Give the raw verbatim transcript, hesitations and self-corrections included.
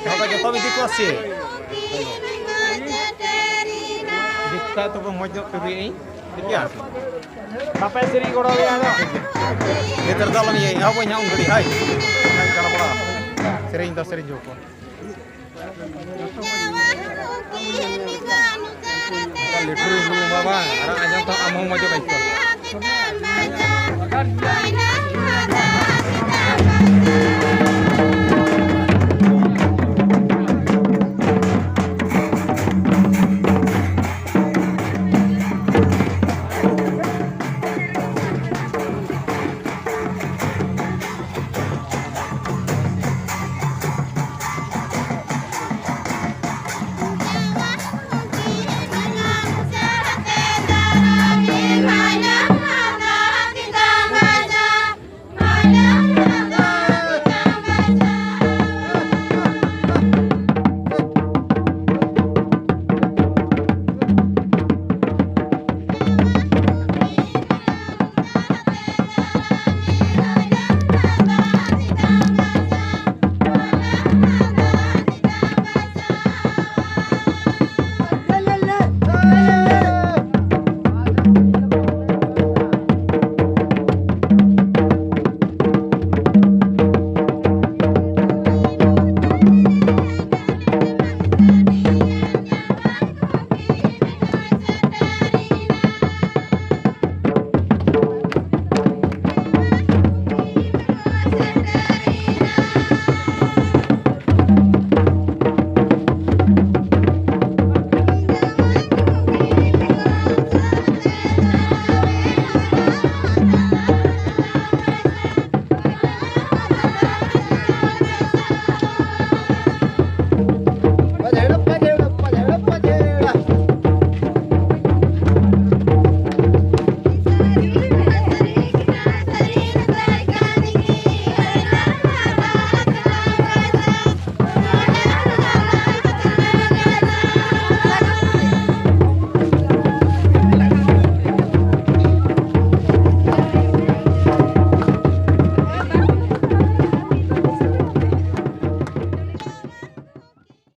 ᱱᱚᱰᱮ ᱡᱚᱛᱚ ᱤᱫᱤ ᱠᱚᱣᱟ ᱥᱮ? ᱤᱫᱤ ᱠᱚ ᱠᱷᱟᱡ ᱛᱚᱵᱮ ᱢᱚᱡᱽ ᱧᱚᱜ ᱠᱟᱹᱢᱤᱭᱟᱹᱧ, ᱴᱷᱤᱠ ᱜᱮᱭᱟ? ᱵᱟᱯᱮ ᱥᱮᱨᱮᱧ ᱜᱚᱲᱚ ᱜᱮᱭᱟ ᱟᱫᱚ? ᱱᱤᱛ ᱨᱮᱫᱚ ᱟᱞᱚᱢ ᱤᱭᱟᱹᱭᱟ, ᱮᱦᱚᱵᱟᱹᱧ ᱦᱟᱸᱜ ᱩᱱ ᱜᱷᱟᱹᱲᱤᱡ, ᱦᱳᱭ᱾ ᱜᱟᱲᱵᱟᱲᱟ᱾ ᱥᱮᱨᱮᱧ ᱫᱚ ᱥᱮᱨᱮᱧ ᱦᱚᱪᱚ ᱠᱚᱣᱟ᱾ ᱞᱤᱴᱷᱩᱨᱤ ᱦᱩᱲᱩ ᱢᱟ ᱵᱟᱝ, ᱟᱨ ᱟᱸᱡᱚᱢ ᱛᱮᱦᱚᱸ ᱟᱢ ᱦᱚᱸ ᱢᱚᱡᱽ ᱵᱟᱹᱧ ᱟᱹᱭᱠᱟᱹᱣᱟ᱾